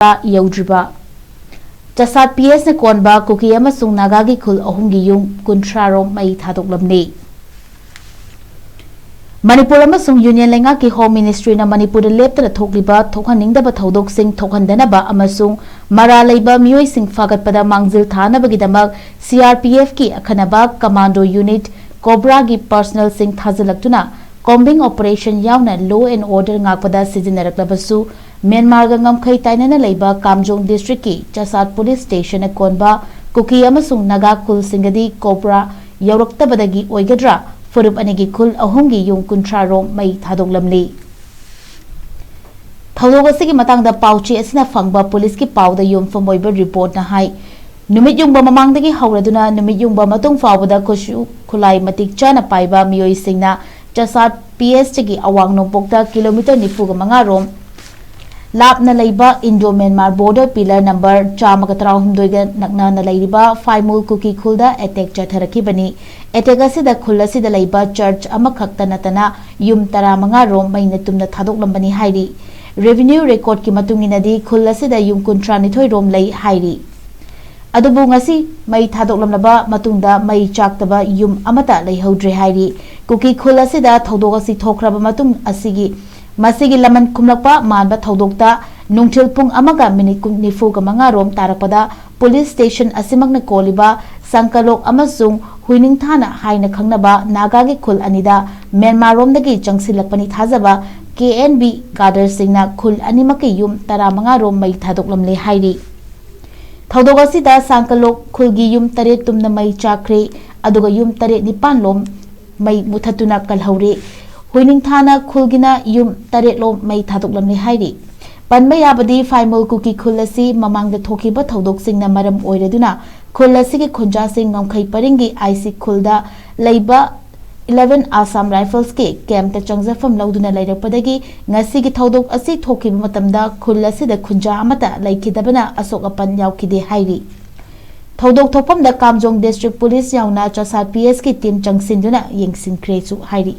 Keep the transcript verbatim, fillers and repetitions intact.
ꯌꯧꯗ꯭ꯔꯤꯕ꯫ ꯆꯁꯥꯠ ꯄꯤ ꯑꯦꯁꯅ ꯀꯣꯟꯕ ꯀꯨꯀꯤ ꯑꯃꯁꯨꯡ ꯅꯥꯒꯥꯒꯤ ꯈꯨꯜ ꯑꯍꯨꯝꯒꯤ ꯌꯨꯝ ꯀꯨꯟꯊ꯭ꯔꯥ ꯔꯣꯝ ꯃꯩ ꯊꯥꯗꯣꯛꯂꯝꯂꯤ꯫ ꯃꯅꯤꯄꯨꯔ ꯑꯃꯁꯨꯡ ꯌꯨꯅꯤꯌꯟ ꯂꯩꯉꯥꯛꯀꯤ ꯍꯣꯝ ꯃꯤꯅꯤꯁꯇ꯭ꯔꯤꯅ ꯃꯅꯤꯄꯨꯔꯗ ꯂꯦꯞꯇꯅ ꯊꯣꯛꯂꯤꯕ ꯊꯣꯛꯍꯟꯅꯤꯡꯗꯕ ꯊꯧꯗꯣꯛꯁꯤꯡ ꯊꯣꯛꯍꯟꯗꯅꯕ ꯑꯃꯁꯨꯡ ꯃꯔꯥ ꯂꯩꯕ ꯃꯤꯑꯣꯏꯁꯤꯡ ꯐꯥꯒꯠꯄꯗ ꯃꯥꯡꯖꯤꯜ ꯊꯥꯅꯕꯒꯤꯗꯃꯛ ꯁꯤ ꯑꯥꯔ ꯄꯤ ꯑꯦꯐꯀꯤ ꯑꯈꯟꯅꯕ ꯀꯃꯥꯟꯗꯣ ꯌꯨꯅꯤꯠ ꯀꯣꯕ꯭ꯔꯥꯒꯤ ꯄꯔꯁꯅꯦꯜꯁꯤꯡ ꯊꯥꯖꯤꯜꯂꯛꯇꯨꯅ ꯀꯣꯝꯕꯤꯡ ꯑꯣꯄꯔꯦꯁꯟ ꯌꯥꯎꯅ ꯂꯣ ꯑꯦꯟ ꯑꯣꯔꯗꯔ ꯉꯥꯛꯄꯗ ꯁꯤꯖꯤꯟꯅꯔꯛꯂꯕꯁꯨ, ꯃ꯭ꯌꯥꯟꯃꯥꯔꯒ ꯉꯝꯈꯩ ꯇꯥꯏꯅꯅ ꯂꯩꯕ ꯀꯥꯝꯖꯣꯡ ꯗꯤꯁꯇ꯭ꯔꯤꯛꯀꯤ ꯆꯁꯥꯠ ꯄꯨꯂꯤꯁ ꯁ꯭ꯇꯦꯁꯟꯅ ꯀꯣꯟꯕ ꯀꯨꯀꯤ ꯑꯃꯁꯨꯡ ꯅꯥꯒꯥ ꯈꯨꯜꯁꯤꯡꯒꯗꯤ ꯀꯣꯕ꯭ꯔꯥ ꯌꯧꯔꯛꯇꯕꯗꯒꯤ ꯑꯣꯏꯒꯗ꯭ꯔꯥ, ꯐꯨꯔꯨꯞ ꯑꯅꯤꯒꯤ ꯈꯨꯜ ꯑꯍꯨꯝꯒꯤ ꯌꯨꯝ ꯀꯨꯟꯊ꯭ꯔꯥ ꯔꯣꯝ ꯃꯩ ꯊꯥꯗꯣꯛꯂꯝꯂꯤ꯫ ꯊꯧꯗꯣꯛ ꯑꯁꯤꯒꯤ ꯃꯇꯥꯡꯗ ꯄꯥꯎꯆꯦ ꯑꯁꯤꯅ ꯐꯪꯕ ꯄꯨꯂꯤꯁꯀꯤ ꯄꯥꯎꯗ ꯌꯨꯝꯐꯝ ꯑꯣꯏꯕ ꯔꯤꯄꯣꯔꯠꯅ ꯍꯥꯏ, ꯅꯨꯃꯤꯠ ꯌꯨꯡꯕ ꯃꯃꯥꯡꯗꯒꯤ ꯍꯧꯔꯗꯨꯅ ꯅꯨꯃꯤꯠ ꯌꯨꯡꯕ ꯃꯇꯨꯡ ꯐꯥꯎꯕꯗ ꯈꯨꯠꯁꯨ ꯈꯨꯠꯂꯥꯏ ꯃꯇꯤꯛ ꯆꯥꯅ ꯄꯥꯏꯕ ꯃꯤꯑꯣꯏꯁꯤꯡꯅ ꯆꯁꯥꯠ ꯄꯤ ꯑꯦꯁꯇꯒꯤ ꯑꯋꯥꯡ ꯅꯣꯡꯄꯣꯛꯇ ꯀꯤꯂꯣꯃꯤꯇꯔ ꯅꯤꯐꯨꯒ ꯃꯉꯥ ꯔꯣꯝ ꯂꯥꯞꯅ ꯂꯩꯕ Indo Myanmar border pillar number ꯆꯥꯝꯃꯒ ꯇꯔꯥꯍꯨꯝꯗꯣꯏꯒ ꯅꯛꯅꯅ ꯂꯩꯔꯤꯕ ꯐꯥꯏꯃꯨꯜ ꯀꯨꯀꯤ ꯈꯨꯜꯗ ꯑꯦꯇꯦꯛ ꯆꯠꯊꯔꯛꯈꯤꯕꯅꯤ꯫ ꯑꯦꯇꯦꯛ ꯑꯁꯤꯗ ꯈꯨꯜ ꯑꯁꯤꯗ ꯂꯩꯕ ꯆꯔꯆ ꯑꯃꯈꯛꯇ ꯅꯠꯇꯅ ꯌꯨꯝ ꯇꯔꯥꯃꯉꯥ ꯔꯣꯝ ꯃꯩꯅ ꯇꯨꯝꯅ ꯊꯥꯗꯣꯛꯂꯝꯕꯅꯤ ꯍꯥꯏꯔꯤ꯫ ꯔꯦꯚꯤꯅ꯭ꯌꯨ ꯔꯦꯀꯣꯔꯗꯀꯤ ꯃꯇꯨꯡ ꯏꯟꯅꯗꯤ ꯈꯨꯜ ꯑꯁꯤꯗ ꯌꯨꯝ ꯀꯨꯟꯊ꯭ꯔꯥꯅꯤꯊꯣꯏ ꯔꯣꯝ ꯂꯩ ꯍꯥꯏꯔꯤ꯫ ꯑꯗꯨꯕꯨ ꯉꯁꯤ ꯃꯩ ꯊꯥꯗꯣꯛꯂꯝꯂꯕ ꯃꯇꯨꯡꯗ ꯃꯩ ꯆꯥꯛꯇꯕ ꯌꯨꯝ ꯑꯃꯠꯇ ꯂꯩꯍꯧꯗ꯭ꯔꯦ ꯍꯥꯏꯔꯤ꯫ ꯀꯨꯀꯤ ꯈꯨꯜ ꯑꯁꯤꯗ ꯊꯧꯗꯣꯛ ꯑꯁꯤ ꯊꯣꯛꯈ꯭ꯔꯕ ꯃꯇꯨꯡ ꯑꯁꯤꯒꯤ ꯃꯁꯤꯒꯤ ꯂꯃꯟ ꯈꯨꯝꯂꯛꯄ ꯃꯥꯟꯕ ꯊꯧꯗꯣꯛꯇ ꯅꯨꯡꯊꯤꯜ ꯄꯨꯡ ꯑꯃꯒ ꯃꯤꯅꯤꯠ ꯀꯨꯟ, ꯅꯤꯐꯨꯒ ꯃꯉꯥ ꯔꯣꯝ ꯇꯥꯔꯛꯄꯗ ꯄꯨꯂꯤꯁ ꯁ꯭ꯇꯦꯁꯟ ꯑꯁꯤꯃꯛꯅ ꯀꯣꯜꯂꯤꯕ ꯁꯪꯀꯂꯣꯛ ꯑꯃꯁꯨꯡ ꯍꯨꯏꯅꯤꯡꯊꯥꯅ ꯍꯥꯏꯅ ꯈꯪꯅꯕ ꯅꯥꯒꯥꯒꯤ ꯈꯨꯜ ꯑꯅꯤꯗ ꯃ꯭ꯌꯥꯟꯃꯥꯔꯔꯣꯝꯗꯒꯤ ꯆꯪꯁꯤꯜꯂꯛꯄꯅꯤ ꯊꯥꯖꯕ ꯀꯦ ꯑꯦꯟ ꯕꯤ ꯀꯥꯗꯔꯁꯤꯡꯅ ꯈꯨꯜ ꯑꯅꯤꯃꯛꯀꯤ ꯌꯨꯝ ꯇꯔꯥꯃꯉꯥ ꯔꯣꯝ ꯃꯩ ꯊꯥꯗꯣꯛꯂꯝꯂꯦ ꯍꯥꯏꯔꯤ꯫ ꯊꯧꯗꯣꯛ ꯑꯁꯤꯗ ꯁꯥꯡꯀꯂꯣꯛ ꯈꯨꯜꯒꯤ ꯌꯨꯝ ꯇꯔꯦꯠ ꯇꯨꯝꯅ ꯃꯩ ꯆꯥꯛꯈ꯭ꯔꯦ, ꯑꯗꯨꯒ ꯌꯨꯝ ꯇꯔꯦꯠ ꯅꯤꯄꯥꯟ ꯂꯣꯝ ꯃꯩ ꯃꯨꯊꯠꯇꯨꯅ ꯀꯜꯍꯧꯔꯦ꯫ ꯍꯨꯏꯅꯤꯡꯊꯥꯅ ꯈꯨꯜꯒꯤꯅ ꯌꯨꯝ ꯇꯔꯦꯠ ꯂꯣꯝ ꯃꯩ ꯊꯥꯗꯣꯛꯂꯝꯂꯦ ꯍꯥꯏꯔꯤ꯫ ꯄꯟꯕ ꯌꯥꯕꯗꯤ ꯐꯥꯏꯃꯣꯜ ꯀꯨꯀꯤ ꯈꯨꯜ ꯑꯁꯤ ꯃꯃꯥꯡꯗ ꯊꯣꯛꯈꯤꯕ ꯊꯧꯗꯣꯛꯁꯤꯡꯅ ꯃꯔꯝ ꯑꯣꯏꯔꯗꯨꯅ ꯈꯨꯜ ꯑꯁꯤꯒꯤ ꯈꯨꯟꯖꯥꯁꯤꯡ ꯉꯝꯈꯩ ꯄꯔꯤꯡꯒꯤ ꯑꯥꯏꯁꯤ ꯈꯨꯜꯗ ꯂꯩꯕ ꯏꯂꯦꯚꯦꯟ Assam Riflesꯀꯤ ꯀꯦꯝꯞꯇ ꯆꯪꯖꯐꯝ ꯂꯧꯗꯨꯅ ꯂꯩꯔꯛꯄꯗꯒꯤ ꯉꯁꯤꯒꯤ ꯊꯧꯗꯣꯛ ꯑꯁꯤ ꯊꯣꯛꯈꯤꯕ ꯃꯇꯝꯗ ꯈꯨꯜ ꯑꯁꯤꯗ ꯈꯨꯟꯖꯥ ꯑꯃꯠꯇ ꯂꯩꯈꯤꯗꯕꯅ ꯑꯁꯣꯛ ꯑꯄꯟ ꯌꯥꯎꯈꯤꯗꯦ ꯍꯥꯏꯔꯤ꯫ ꯊꯧꯗꯣꯛ ꯊꯣꯛꯐꯝꯗ ꯀꯥꯝꯖꯣꯡ ꯗꯤꯁꯇ꯭ꯔꯤꯛ ꯄꯨꯂꯤꯁ ꯌꯥꯎꯅ ꯆꯁꯥꯠ ꯄꯤ ꯑꯦꯁꯀꯤ ꯇꯤꯝ ꯆꯪꯁꯤꯟꯗꯨꯅ ꯌꯦꯡꯁꯤꯟꯈ꯭ꯔꯦꯁꯨ ꯍꯥꯏꯔꯤ꯫